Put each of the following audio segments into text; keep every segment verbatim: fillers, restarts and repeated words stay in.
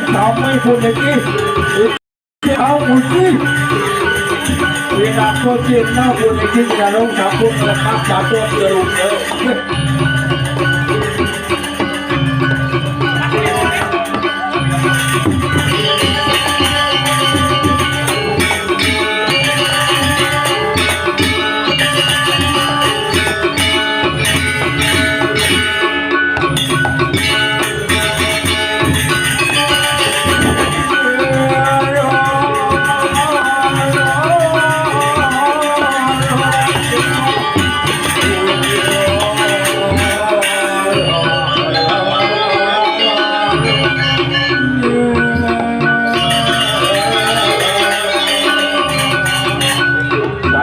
Sami puniki, kau uji. Pinaka cinta puniki nyarung sampun lekas jatuh ke rungga.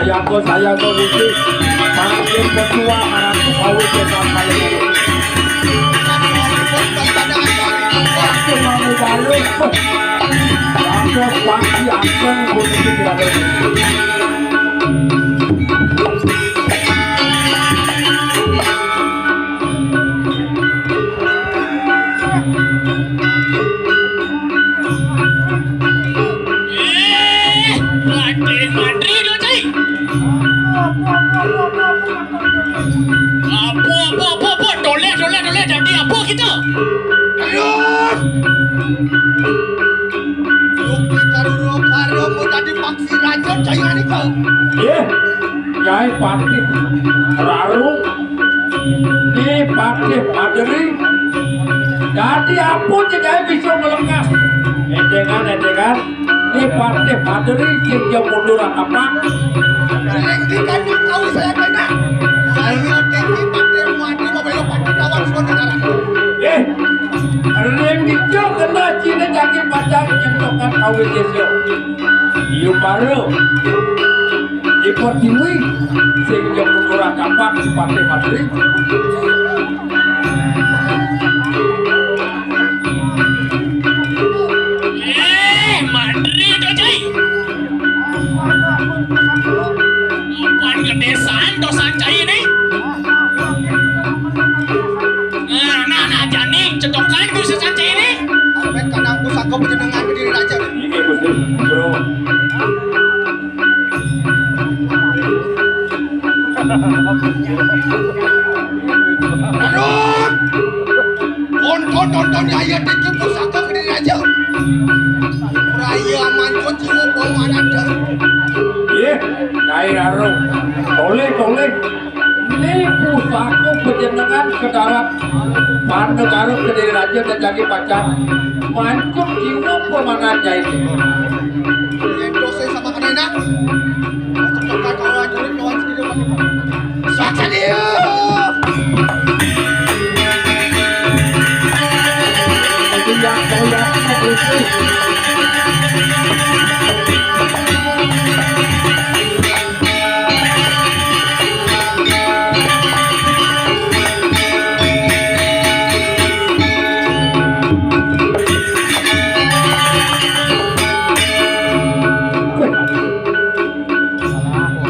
Sayangku, sayangku, Gusti. Makin berjuang, anakku, kawin dengan kaya ini. Aku mau balik. Aku pasti akan Gusti tidak ada. Eh, Madri, Madri, lo, Cai. Apa, apa, apa, apa? Apa, apa, apa, apa? Toleh, toleh, toleh. Jadi apa kita? Aduh. Yuk, kita dulu, baru mau jadi paksi raja, Cai, ini kau. Iya, Nyai Patih Rarung. Ni Patih Madri. Dadi apa cedai bisa melekas? Endengan, endengan. Ni Patih Madri sing ja mundur apa? Ring dikandung tahu saya kena. Saya tinggi Patih Madri mau belok Patih kawan semua negara. Eh, ring dicok kena Cina jangkit pacang nyentokan kawin Yesus. Iya para. Di Pertiwi sing ja mundur kapak Patih Madri. Eh, Madri to, Cai. Pan gedé san dosan Cai ini. Nah, nah, nah, jani cedokan ku sesan Cai ini. Sampai kadang pusaka panjenengan ke diri raja. Ini Gusti, Bro. Aduh! Tonton, tonton, ya, ya, tinggi pusaka gede aja. Raya mancut jiwa bau anak dah. Iya, Nyai Rarung. Toleh, toleh. Ini pusaka panjenengan ke darat. Pan negara gede raja dan jagi pacar. Mancut jiwa pemangan Nyai ini. Yang dosa sama kena enak. Saksadia.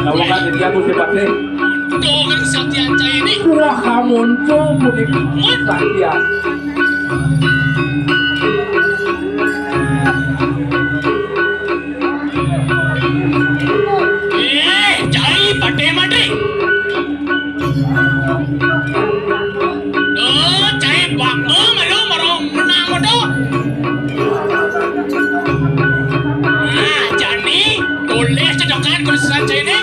Kamu kan dia mesti pakai. Tuh kan Satya Ancaya ini. Wah, kamu tuh mudik Satya. Eh, cai pate mate. Oh, cai bangko malu marong menang moto. Ah, jani tulis cedokan tulisan cai ini.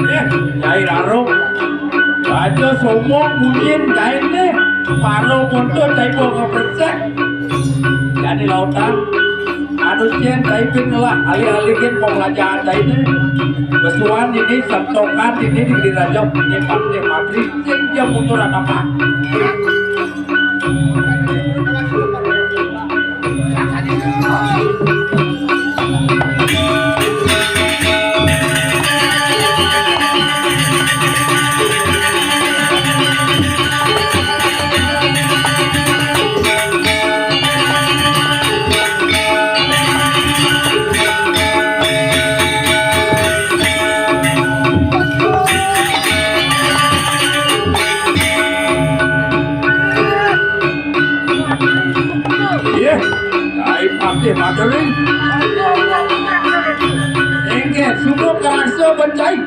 Eh, Nyai Rarung. Baca somong bunyin cai ini. Paro moto cai bawa ke persek. Jadi lautan. Anu cén, cai pin ngelah alih-alihin pembelajaran cai ini. Besuan ini, sentokan ini di Giri Raja, ini Patih Madri, sing dia mundur apa? Cai.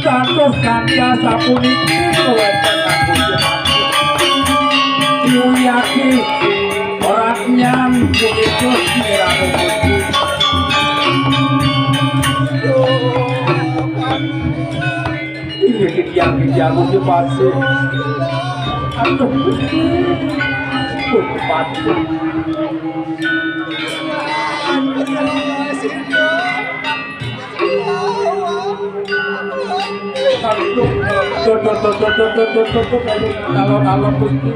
Dados kadi asapuniki kawéntenan Gusti Patih. Diwiyaki pratnyan punika sira Gusti. Inggih titiang, titiang Gusti Patih. Aduh, Gusti Patih. Aduh, aduh, aduh, aduh, aduh, aduh, aduh, aduh, alon-alon, Gusti.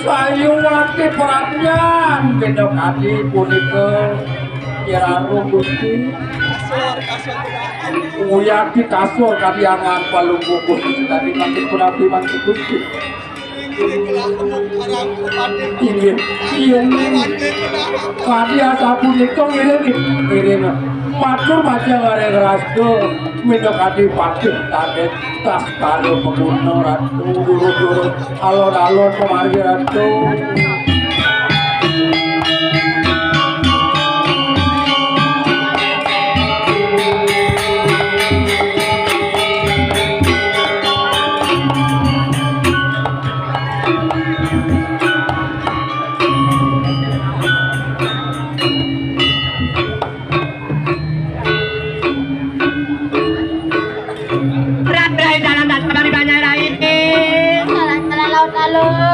Sayuwakti pratnyan, béda kadi punika, kirana, Gusti. Uyati kasur kadi angan palungguh, Gusti, kadi mangkin punapi mangkin, Gusti. Inggih, inggih. Kadi asapunika ngiring, ngiring. Matur majeng ring rasta, minakadi patih tanet, tatkala paguna ratu, durus-durus, alon-alon pamargi ratu. Berat, berat, dalam, dalam, dalam, banyak, lain. Salah, salah, laut, laut.